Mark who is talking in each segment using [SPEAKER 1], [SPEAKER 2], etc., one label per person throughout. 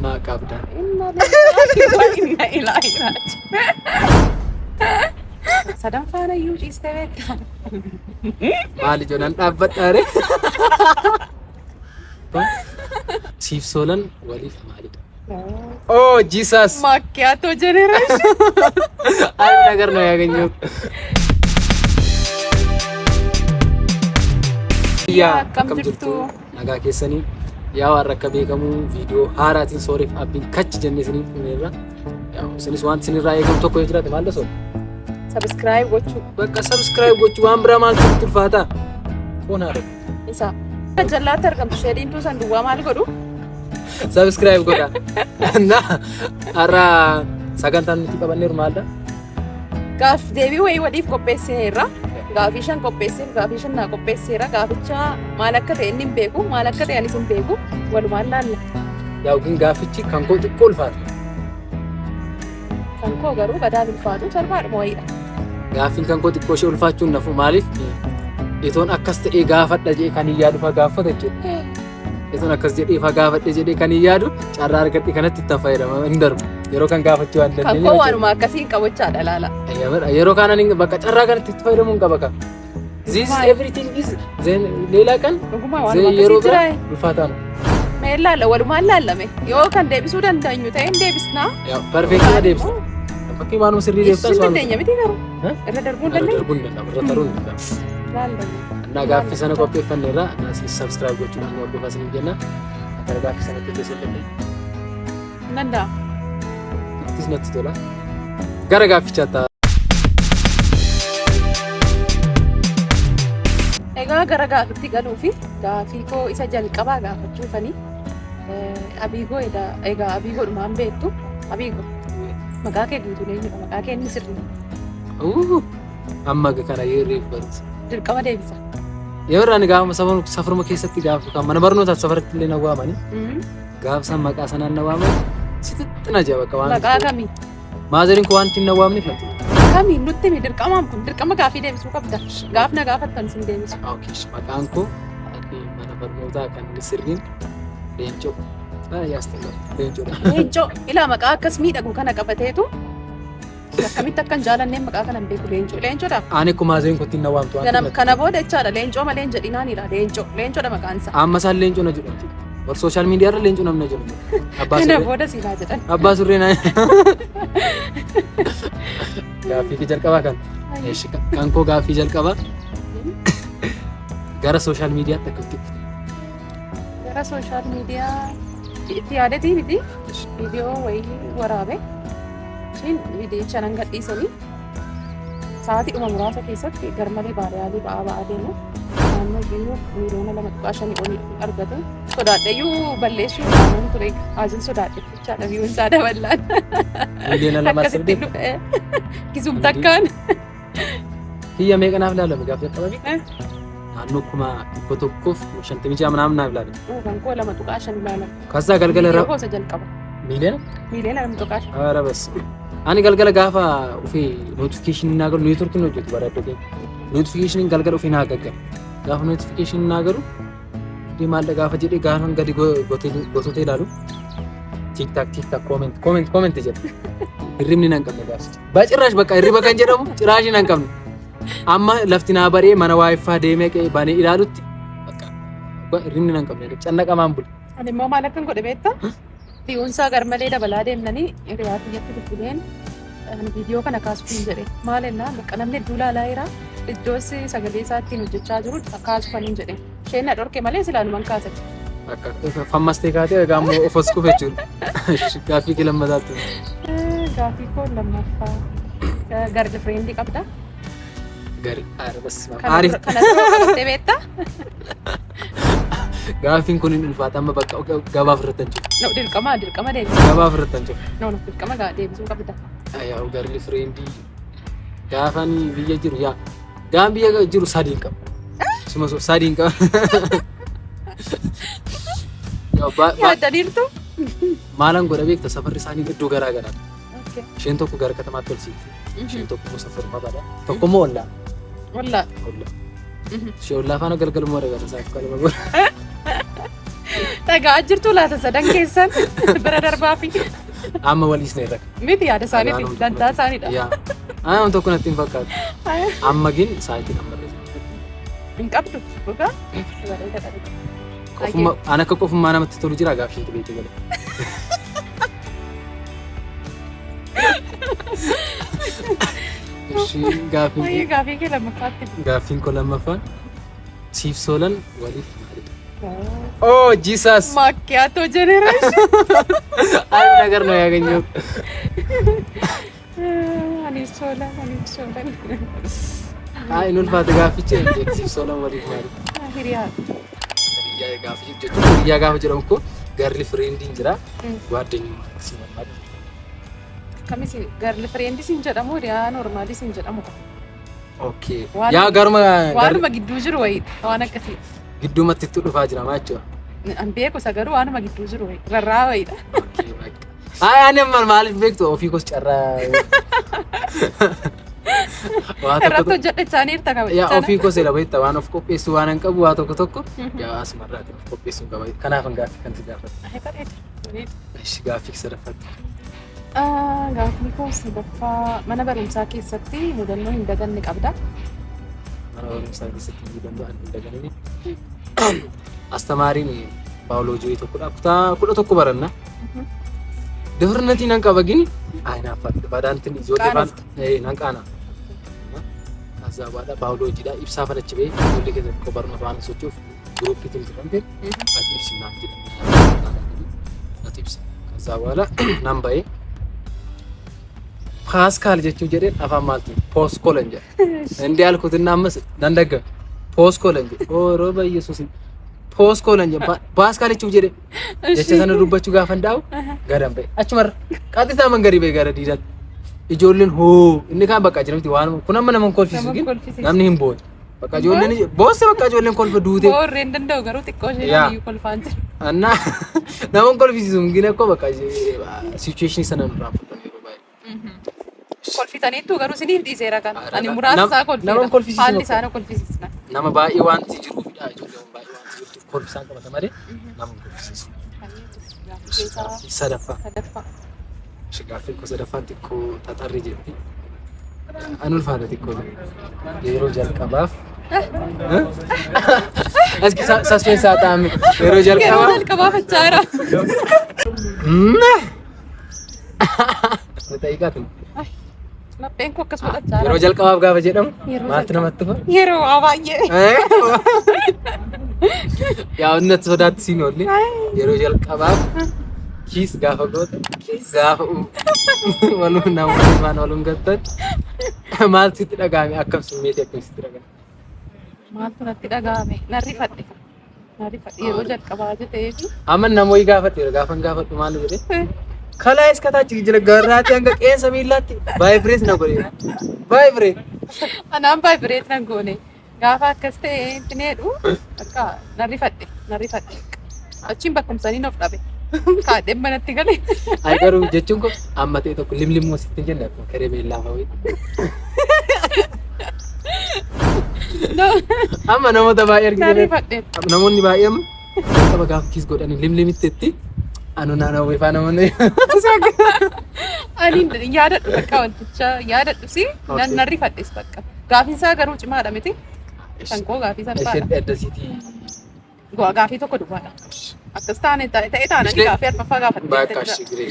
[SPEAKER 1] Maa qabda.
[SPEAKER 2] Inna lillahi wa inna ilaihi raaji'uun. Sadan faana iyyuu ciistee beektaa?
[SPEAKER 1] Maali joonaan dhaabbadhaare? Siif soolan waliif maalidha? Oh Jesus!
[SPEAKER 2] Macchiato generation.
[SPEAKER 1] አሪፍ ነገር ነው ያገኘሁት። Yaa
[SPEAKER 2] akkam jirtu?
[SPEAKER 1] Nagaa keessanii yaa warra akka beekamu viidiyoo haaraatiin sooriif abbiin kachi jennee isiniif dhufneerra. Yaa isinis wanti isinirraa eegamu tokko yoo jiraate maal soor?
[SPEAKER 2] Subscribe gochuu.
[SPEAKER 1] Bakka subscribe gochuu waan biraa maaltu sitti ulfaata? Foon haadha.
[SPEAKER 2] Isa. Jallaatti argamtu ishee diimtuu san duwwaa maal godhu?
[SPEAKER 1] Subscribe godha. እና har'a sagantaan nuti qabanneeru maalidha?
[SPEAKER 2] Gaaf deebii wayii waliif qopheessineerra. Gaafii shan qopheesseef gaafii shan naa qopheesseera. Gaaficha maal akka ta'e inni hin beeku, maal akka ta'e anis hin beeku. Walumaan laalla.
[SPEAKER 1] Yaa ግን gaafichi kan koo xiqqoo ulfaata.
[SPEAKER 2] Kan koo garuu badaa ulfaatu salphaadhuma wayiidha.
[SPEAKER 1] Gaaffiin kan koo xiqqoo ishee ulfaachuun nafu maaliif itoon akkas ta'ee gaafadha jedhee kan hin yaadu fa gaafata jechuudha. Itoon akkas jedhee fa gaafadhe jedhee kan hin yaadu carraa argadhe kanatti itti fayyadama hin darbu. Yeroo kan gaafachuu waan
[SPEAKER 2] Kan
[SPEAKER 1] dandeenye.
[SPEAKER 2] koo waanuma akkasii hin qabachaadha laala.
[SPEAKER 1] Yeroo kanan bakka carraa kanatti itti fayyadamuu hin qaba ka. This everything is then ሌላ ቀን
[SPEAKER 2] Dhugumaa waanuma
[SPEAKER 1] yeroo
[SPEAKER 2] akkasii jiraa.
[SPEAKER 1] biraa ulfaataa ነው።
[SPEAKER 2] Mee laalla walumaan laallame yoo kan deebisuu dandeenyu ta'e hin deebisnaa.
[SPEAKER 1] Yaa perfect na deebisa. Fakkii waanuma sirrii
[SPEAKER 2] Deebisuu
[SPEAKER 1] deebistas
[SPEAKER 2] hin
[SPEAKER 1] waanuma.
[SPEAKER 2] dandeenya miti garuu.
[SPEAKER 1] Eh?
[SPEAKER 2] Irra darbuu hin
[SPEAKER 1] Irra
[SPEAKER 2] dandeenya.
[SPEAKER 1] darbuu hin danda'amu, irra taruu hin danda'amu.
[SPEAKER 2] Laallame.
[SPEAKER 1] እና gaaffii sana qopheeffanneerra isinis subscribe gochuudhaan nu hordofaa isiniif jenna. Gara gaaffii sanatti illee seenne.
[SPEAKER 2] Hin danda'a.
[SPEAKER 1] Nattis natti tola. Gara gaaffichaatti.
[SPEAKER 2] Egaa gara gaafitti galuu fi gaafii koo isa jalqabaa gaafachuufanii Abiigoo egaa Abiigoodhumaan beektu. Abiigoo maqaa kee guutuun eenyudha? Maqaa kee inni sirrii
[SPEAKER 1] Amma kana yeroo barumsa.
[SPEAKER 2] Dirqama deebisa.
[SPEAKER 1] Yeroo ani gaafa safaruma keessatti gaafa kan mana barnootaaf safaratti illee na waamani. Gaafa san maqaa sanaan na waaman sitixxina jaa bakka waan.
[SPEAKER 2] Maqaa kamii?
[SPEAKER 1] Maazariin koo wanti na waamneef natti.
[SPEAKER 2] Kamii nutti himi dirqamaan kun dirqama gaafii deebisuu qabda. Gaaf na gaafattan sin deebisu.
[SPEAKER 1] Okay, maqaan koo inni mana barnootaa kan inni sirriin Leencoo. Ah, yaastella Leencoodha.
[SPEAKER 2] Leencoo ilaa maqaa akkas miidhagu kana qabateetu akkamitti akka hin jaalanneen maqaa kana hin beeku Leencoo. Leencoodha.
[SPEAKER 1] Ani akkuma maazariin koo ittiin na waamtu waan
[SPEAKER 2] Kana kana booda jechaadha Leencoo malee hin jedhinaanidha Leencoo. Leencoodha maqaan isaa.
[SPEAKER 1] Amma isaan Leencoo na jedhu. War social media irra Leencoo namni na jedhu. Abbaa
[SPEAKER 2] Kana
[SPEAKER 1] surree.
[SPEAKER 2] booda siinaa jedhan.
[SPEAKER 1] Abbaa surree na. Gaaffii kee jalqabaa kan. Eeshi kan koo gaaffii jalqabaa. Gara social mediaatti akkamitti dhufte?
[SPEAKER 2] Gara social media itti yaadatii miti viidiyoo wayii waraabe. Ishiin viidiyicha nan gadhiisanii sa'aatii dhuma muraasa keessatti garmalee viral ba'aa ba'aa deemu. Naannoo view 2.5 miliyoonii ol argatu. Sodaadheyyuu balleessuu naannoon ture. Haajin sodaadhe jechaadha viewun isaa daballaan.
[SPEAKER 1] Miliyoona 2
[SPEAKER 2] Akkasitti
[SPEAKER 1] sirrii.
[SPEAKER 2] dhufe. Kisum takkaan.
[SPEAKER 1] Kiyya meeqa naaf ilaalame gaafa jalqabame?
[SPEAKER 2] Eh.
[SPEAKER 1] Naannoo 156,000 ምናምን naaf ilaalame.
[SPEAKER 2] Kan koo 2.5 ilaalame.
[SPEAKER 1] ከዛ galgala irra
[SPEAKER 2] Viidiyoo gosa jalqaba.
[SPEAKER 1] miiliyoona?
[SPEAKER 2] 2.5 miliyoona.
[SPEAKER 1] ኧረ በስመ አብ። Ani galgala gaafa ofii notification naa galu networkiin hojjetu bara iddoo keenya. Notification galgala ofii naa gaggala. Gaafa notification naa galu maal gaafa jedhee gaafa gadi gotoota ilaalu TikTok TikTok comment comment comment jedha. Hirribni nan qabne gaafsicha. በጭራሽ በቃ hirriba kan jedhamu ጭራሽ nan qabne. Amma lafti naa baree mana WiFi deemee qe'ee banee ilaalutti bakka hirribni nan qabne cannaqamaan bule.
[SPEAKER 2] Ani immoo maal akkan godhe beektaa? Viewunsaa garmalee dabalaa deemnanii hiriyaa kiyyatti bilbileen ani viidiyoo kana kaasuuf hin jedhe. Maal ennaa bakka namni hedduu ilaalaa jira. Iddoos sagalee isaa ittiin hojjechaa jiru kaasuuf hin jedhe. Isheen na dhorke malee silaanuman kaase.
[SPEAKER 1] Akka fammastee kaatee egaa ammoo of as kufe jechuudha. Gaaffii kee lammataatti.
[SPEAKER 2] Gaaffii koo lammaffaa. Girlfriendii qabdaa?
[SPEAKER 1] Gari aara bas.
[SPEAKER 2] Kana
[SPEAKER 1] Aariif
[SPEAKER 2] dura qabattee beektaa?
[SPEAKER 1] Gaaffiin kun hin ulfaata amma bakka gabaaf irratti hin jiru.
[SPEAKER 2] No, dirqama dirqama deebisuu.
[SPEAKER 1] Gabaaf irratti hin jiru.
[SPEAKER 2] No, no, dirqama deebisuu qabda.
[SPEAKER 1] Yaa girlfriendii gaafan biyya jiru yaa gaafan biyya jiru sadii hin qabu. Suma sadii hin qabu. Yaa
[SPEAKER 2] Yaaddaniirtu?
[SPEAKER 1] Maalan godha beekta safarri isaanii iddoo garaa garaadha. Isheen tokko gara katamaatti ol siiti. Isheen tokko immoo safaruma bada. Tokko immoo ollaa.
[SPEAKER 2] Ollaa.
[SPEAKER 1] Ollaa. Ishee ollaa faana galgaluma dabarsa isaaf kalma godha.
[SPEAKER 2] Dhagaa jirtu laata sadan keessan bira darbaa fi
[SPEAKER 1] Amma waliisne irra.
[SPEAKER 2] Miti, yaada isaaniiti, dantaa isaaniidha.
[SPEAKER 1] Yaa. Ani tokko natti hin fakkaatu. Amma gin sa'aatiin amma irra jira.
[SPEAKER 2] Hin qabdu dhugaa. Bareeda dha.
[SPEAKER 1] Qofummaa an akka qofummaa namatti tolu jira gaaf isheetu beekte godhe. Ishii gaaffiin
[SPEAKER 2] Baay'ee gaaffii kee lammaffaatti.
[SPEAKER 1] Gaaffiin koo lammaffaan siif soolan waliif maalidha? Oh Jesus!
[SPEAKER 2] Macchiato generation.
[SPEAKER 1] አሪፍ ነገር ነው ያገኘሁት።
[SPEAKER 2] Aniif soolan, aniif soolan.
[SPEAKER 1] Ay, inni ulfaate gaaffichi siif soolan waliif maalidha?
[SPEAKER 2] Hiriyaa.
[SPEAKER 1] Hiriyaa gaafa jechuun hiriyaa gaafa jedhamu koo girlfriendiin jira. ጓደኝማ akkasii barbaadu.
[SPEAKER 2] Akkamis girlfriendis hin jedhamu, hiriyaa normalis hin jedhamu.
[SPEAKER 1] Okay. Yaa garuma
[SPEAKER 2] Waanuma gidduu jiru wayiidha. Waan akkasii.
[SPEAKER 1] Gidduumatti itti dhufaa jira maa jechuudha.
[SPEAKER 2] An beeku isa garuu waanuma gidduu jiru wayii. Rarraa wayiidha.
[SPEAKER 1] Okay, bakka. Ay, ani amma maaliif beektu ofii koos carraa waa tokko
[SPEAKER 2] Irratti hojjedha isaaniirta qaba.
[SPEAKER 1] Yaa ofii koos ela beekta waan of qopheessu waan hin qabu waa tokko tokko yaa asumarraatiin of qopheessuu qaba. Kanaaf gaaffii kan si gaafadhu.
[SPEAKER 2] Bareeda. Bareeda.
[SPEAKER 1] Ishi gaaffii sadaffaatti.
[SPEAKER 2] Gaaffii koo sadaffaa, mana barumsaa keessatti mudannoo hin daganne qabda.
[SPEAKER 1] Mana barumsaa keessatti mudannoo ani hin daganne. Astamaariin baayoloojii tokkodha. Kutaa 11 baranna. Dafirnatii nan qaba gini ay naafadha badaantin ijoollee faan nan qaana. ከዛ በኋላ baayoloojiidha ibsaa falachi ba'ee ijoollee keessatti koo barnoota waan socho'uuf groupiitiin turamte ati ibsi naan jedhan ati ibsi. ከዛ በኋላ nan ba'ee ፓስካል jechuu jedheen afaan maaltiin ፖስኮለን jedhe. እንዲህ አልኩትና አመስ nan daggame ፖስኮለን jedhe ኦሮ በኢየሱስ ፖስኮለን jedhe ፓስካል jechuu jedhe jecha sana dubbachuu gaafa dhaa'u gadan ba'e achumarra qaxxitaa mangarii ba'e gara diidaatti. Ijoolleen hoo inni kaan bakka jiramti waan kun amma nama hin kolfisiisu
[SPEAKER 2] Nama
[SPEAKER 1] gin
[SPEAKER 2] kolfisiisu.
[SPEAKER 1] Namni hin boone. Bakka ijoolleen boosse bakka ijoolleen kolfa duute.
[SPEAKER 2] Boorree hin danda'u garuu xiqqoo ishee
[SPEAKER 1] Yaa.
[SPEAKER 2] iyyuu kolfaan jira.
[SPEAKER 1] እና nama hin kolfisiisu gin akkoo bakka situation sana nurraa fudhan yeroo baay'ee.
[SPEAKER 2] Kolfitaniittu garuu isiniif dhiiseera kana. Ani muraasa isaa kolfeera.
[SPEAKER 1] Nama hin kolfisiisu
[SPEAKER 2] Haalli
[SPEAKER 1] bakka.
[SPEAKER 2] isaa na kolfisiisna.
[SPEAKER 1] Nama baay'ee wanti jiruufidha ijoolleen baay'ee wanti jirtuuf kolfisaan qabata malee nama hin kolfisiisu.
[SPEAKER 2] Gaaffii keessaa
[SPEAKER 1] Sadaffaa.
[SPEAKER 2] sadaffaa.
[SPEAKER 1] Gaaffiin koo sadaffaan xiqqoo xaxarri jetti. An ulfaata xiqqoo yeroo jalqabaaf. Aski suspense haa ta'ame yeroo
[SPEAKER 2] Yeroo
[SPEAKER 1] jalqabaaf.
[SPEAKER 2] jalqabaa fachaara.
[SPEAKER 1] Xayiqaatu.
[SPEAKER 2] Lapheen koo akkas godhachaa
[SPEAKER 1] Yeroo jalqabaaf gaafa jedhamu
[SPEAKER 2] Yeroo
[SPEAKER 1] maaltu namatti dhufa?
[SPEAKER 2] Yeroo waa baay'ee.
[SPEAKER 1] Yaa innatti sodaatti siin oolle yeroo jalqabaaf kiss gaafa goote gaafa waluun namoonni faana waluun gattan maal sitti dhagahame, akkam simmeetii akkam sitti dhagahame?
[SPEAKER 2] Maaltu natti dhagahame? Narrifadhe. Narrifadhe yeroo jalqabaa jetee fi
[SPEAKER 1] Amma namoonni gaafadhe gaafan gaafadhu maal jedhe ከላይ እስከ ታች jira garraatti hanga qeensa miillaatti vibrate na godhe vibrate.
[SPEAKER 2] Anaan vibrate nan goone. Gaafa akkas ta'e itti needhu akka narrifadhe narrifadhe. Achiin bakkumsaniin of dhabe. Kaadheen manatti gale.
[SPEAKER 1] Ay garuu jechuun kun amma ta'e tokko limlimmoo sitti hin jenne akkuma keremeellaa fa'aa. Amma namoota baay'ee argite.
[SPEAKER 2] Narrifadhe.
[SPEAKER 1] Namoonni baay'ee amma jalqaba gaafa kiss godhanii limlimitti anu naannoo ifaa namoonni.
[SPEAKER 2] Ani yaadadhu bakka wanticha yaadadhu si nan narrifadhes bakka. Gaafiin garuu cimaadha miti. Kan koo gaafii salphaadha.
[SPEAKER 1] Isheen addasiitii.
[SPEAKER 2] Gaafii tokko duwwaadha. Akkas taane ta'e taananii gaafii arfaffaa gaafadhe.
[SPEAKER 1] Bakka ishee giree.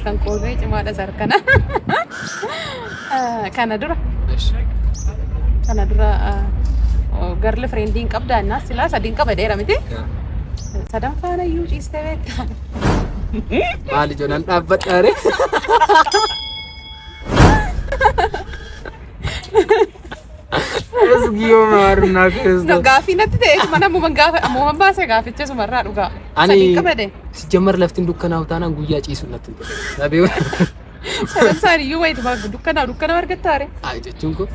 [SPEAKER 2] Kan koosee cimaadha sarkana. Kana dura girlfriendiin qabdaa innaa silaa sadiin qaba dheera miti. Sadan faana iyyuu ciistee beektaa?
[SPEAKER 1] Maali joonaan dhaabbadhaare? Esgiyoo maarnaa keessa.
[SPEAKER 2] Gaafii natti ta'e mana ammuman gaafa ammuman baase gaaficha sumarraa dhugaa.
[SPEAKER 1] Ani
[SPEAKER 2] Sadiin qabade.
[SPEAKER 1] ሲጀመር laftiin dukkanaa'u taanaan guyyaa ciisu natti hin tole. Nabee
[SPEAKER 2] Sadan isaaniiyyuu wayituma dukkanaa dukkana argattaare.
[SPEAKER 1] Ay jechuun kun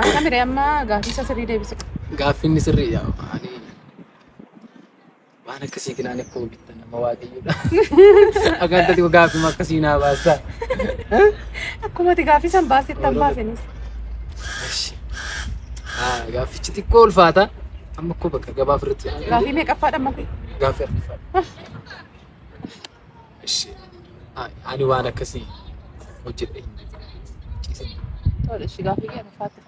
[SPEAKER 2] Akka miree amma gaafii isa sirrii deebise.
[SPEAKER 1] Gaaffiin sirrii yaa ani waan akkasii kanaan akkuma bitta nama waaqayyoodha. Akka ta'e gaaffii akkasii naa baasta.
[SPEAKER 2] Akkuma ati gaafii san baasetti han baasenis.
[SPEAKER 1] Gaaffichi xiqqoo ulfaata. Amma koo bakka gabaaf irratti
[SPEAKER 2] Gaafii meeqaffaadha amma kun?
[SPEAKER 1] Gaaffii arfaffaa. Ishi ani waan akkasii hojjedhe hin beeku. Ciisee.
[SPEAKER 2] Tole, ishi gaafii kee arfaffaatti.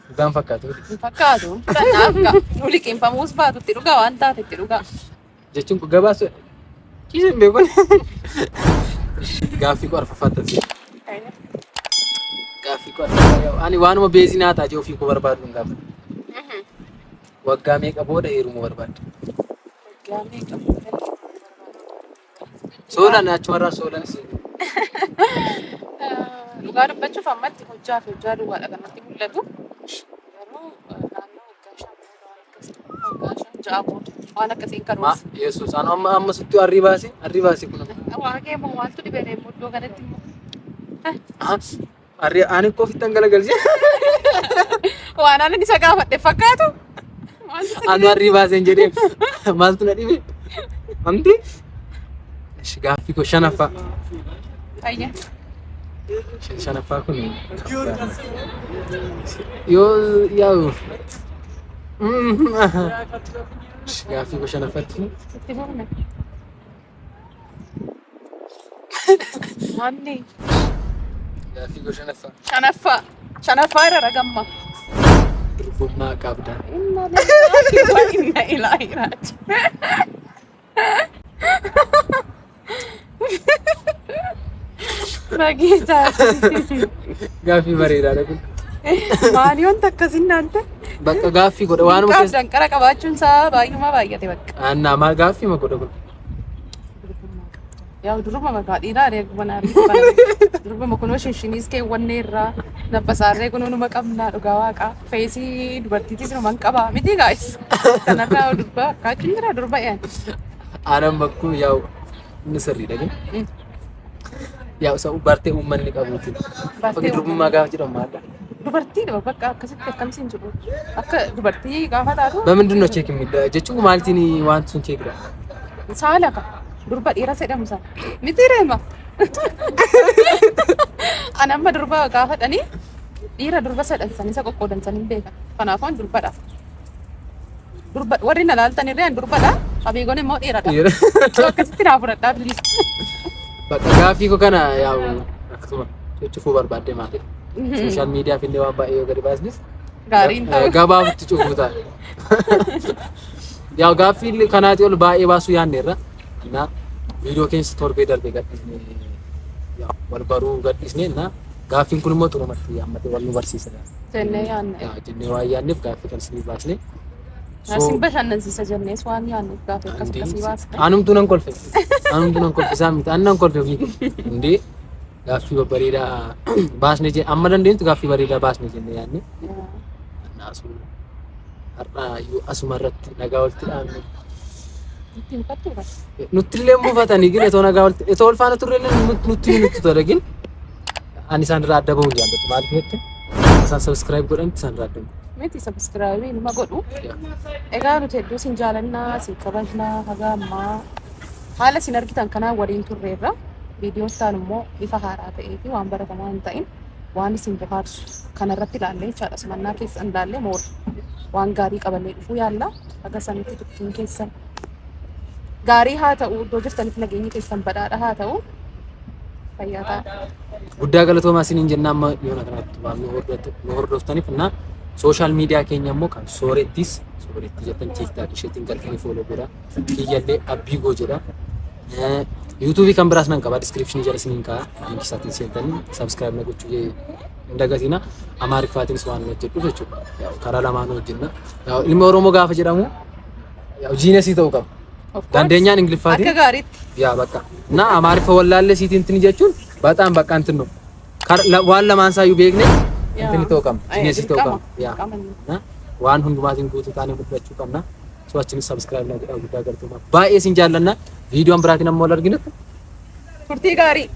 [SPEAKER 1] Dhugaan fakkaatu miti.
[SPEAKER 2] Hin fakkaatu. Kanaaf nu liqinfamuus baatutti dhugaa waan taate itti dhugaa.
[SPEAKER 1] Jechuun kun gabaas ciisee hin beeku. Gaaffii koo arfaffaatti asii. Gaaffii koo arfaffaa ani waanuma beezinaa ta'a jee ofii koo barbaadu hin gaafadhu. Waggaa meeqa booda heerumuu barbaadda?
[SPEAKER 2] Waggaa meeqa booda heerumuu barbaadda?
[SPEAKER 1] Soolan achumarraa soolanis.
[SPEAKER 2] Dhugaa dubbachuuf ammatti hojjaa fi hojjaa duwwaadha kan natti mul'atu. Garuu naannoo waggaa 5 booda waan akkasii waggaa 5 6 booda waan akkasiin
[SPEAKER 1] Ma
[SPEAKER 2] karoorsa.
[SPEAKER 1] Yesuus anu amma amma sittu arrii baase arrii baase kun.
[SPEAKER 2] Waa kee immoo maaltu dhibee deemu iddoo kanatti immoo.
[SPEAKER 1] Arrii ani koo ofittan galagalche.
[SPEAKER 2] Waan ani isa gaafadhe fakkaatu. Maaltu isa
[SPEAKER 1] Anu arrii baaseen jedhee maaltu na dhibe? Amti? Ishi gaaffii koo shanaffaa.
[SPEAKER 2] Ayya.
[SPEAKER 1] Shanaffaa kun yoo yaa'u. Gaaffii koo shanaffatti.
[SPEAKER 2] Itti fufne. Manni
[SPEAKER 1] Gaaffii koo shanaffaa.
[SPEAKER 2] shanaffaa. Shanaffaa irra ragamma.
[SPEAKER 1] Durbummaa qabda.
[SPEAKER 2] Inna lillahi wa inna ilaihi raaji'uun. Bageetaa.
[SPEAKER 1] Gaaffii bareedaadha kun.
[SPEAKER 2] Maali wanta akkasiin naan ta'e?
[SPEAKER 1] Bakka gaaffii godha waanuma keessa.
[SPEAKER 2] Danqara qabaachuun isaa baay'uma baay'ate bakka.
[SPEAKER 1] Annaa maal gaaffii ma godha kun?
[SPEAKER 2] Yaa duruma maqaa dhiiraa reefu mana duruma kunoo shinshiniis keewwannee irraa nabbasaarree kunoo numa qabnaa dhugaa waaqaa feesii dubartiitis numa hin qabaa miti gaa'is. Kanarraa durba akkaachuun jira durba een.
[SPEAKER 1] Aanan bakkuu yaa'u inni sirriidha gin. Yaa'u isa bartee uummanni qabuutiin.
[SPEAKER 2] Bartee
[SPEAKER 1] Fakki durbummaa gaafa jedhamu maalidha?
[SPEAKER 2] Dubartiidha bakka akkasitti akkamsiin jedhu akka dubartii gaafa taatu
[SPEAKER 1] በምንድን ነው ቼክ የሚደ jechuun maaltiin wanti sun cheekidha?
[SPEAKER 2] Saala ka durba dhiira jedhamu sana miti reema. Ani amma durba gaafadhanii dhiira durba sedhan san isa qoqqoodan san hin beekan. Kanaafuu ani durbadha. Durba warri na laaltan irree ani durbadha. Abiigoon immoo dhiiradha.
[SPEAKER 1] Dhiira.
[SPEAKER 2] Akkasitti naa fudhadhaa bilis.
[SPEAKER 1] Bakka gaaffii koo kana yaa'u akkasuma cufuu barbaadde maaliif? Social miidiyaaf illee waan baay'ee yoo gadi baasnis
[SPEAKER 2] Gaariin ta'u.
[SPEAKER 1] Gabaabatti cufuu ta'a. Yaa'u gaaffii kanaatii ol baay'ee baasuu yaadneerra. Innaa viidiyoo keessa torbee darbe gadhiisne yaa'u wal baruu gadhiisne innaa gaaffiin kun immoo xurumatti hammatee wal nu barsiisa.
[SPEAKER 2] Jennee yaadne.
[SPEAKER 1] Yaa jennee waan yaadneef gaaffii kan isinii baasne.
[SPEAKER 2] Isin bashannansiisa jennees waan yaadneef gaaffii akkas akkasii baasne.
[SPEAKER 1] Anumtuu nan kolfe. Anumtuu nan kolfe isaan miti. Ani nan kolfe ofii. Indee gaaffii babbareedaa baasne jenne amma dandeenyutti gaaffii bareedaa baasne jenne yaadne. Annaasu har'a iyyuu asuma irratti nagaa walitti dhaabne.
[SPEAKER 2] Itti mufattu bara.
[SPEAKER 1] Nutti illee mufatanii gin etoo nagaa walitti etoo wal faana turre illee nutti nutti tola gin ani isaan irraa adda bahuun jaalladhu. Maaliif jette isaan subscribe godhanitti isaan irraa adda bahu.
[SPEAKER 2] Miti subscribe numa godhu. Egaa nuti hedduu sin jaalannaa, sin kabajnaa haga ammaa haala isin argitan kanaan waliin turreerra. Viidiyoon isaan immoo bifa haaraa ta'ee fi waan baratamaa hin ta'in waan isin bohaarsu kanarratti ilaallee jechaadha. Simannaa keessan ilaallee moora waan gaarii qabannee dhufuu yaalla. Haga sanitti turtiin keessan gaarii haa ta'u, iddoo jirtanitti nageenyi keessan badhaadha haa ta'u. Fayyaa ta'a.
[SPEAKER 1] Guddaa galatoomaa isiniin jenna amma yoona kanatti waan nu hordoftaniif እና social miidiyaa keenya immoo kan soorettis sooretti jettan TikTok isheetiin galtanii follow godha. Kiyyallee Abbiigoo jedha. YouTubeii kan biraas nan qaba descriptionii jala isiniin kaa'a. Linkii isaatiin seentanii subscribe na gochuu hin dagatina. Amaariffaatiinis waan hojjedhuuf jechuudha. Karaa lamaan hojjenna. Ilmi Oromoo gaafa jedhamu geniusii ta'uu qaba.
[SPEAKER 2] Of course.
[SPEAKER 1] Dandeenyaan Ingiliffaatiin
[SPEAKER 2] Akka gaariitti.
[SPEAKER 1] yaa በቃ እና አማሪፈ ወላለ ሲቲ እንትን jechuun በጣም በቃ እንትን ነው waan lamaan isaayyuu beekne እንትን ta'uu qabna geniusii ta'uu qabna yaa እና waan hundumaatiin guutuu taanee mul'achuu qabna. So achinis subscribe na godhaa guddaa galatooma. Baay'ee isin jaallanna. Viidiyoon biraatiin ammoo wal arginutti.
[SPEAKER 2] Turtii gaarii.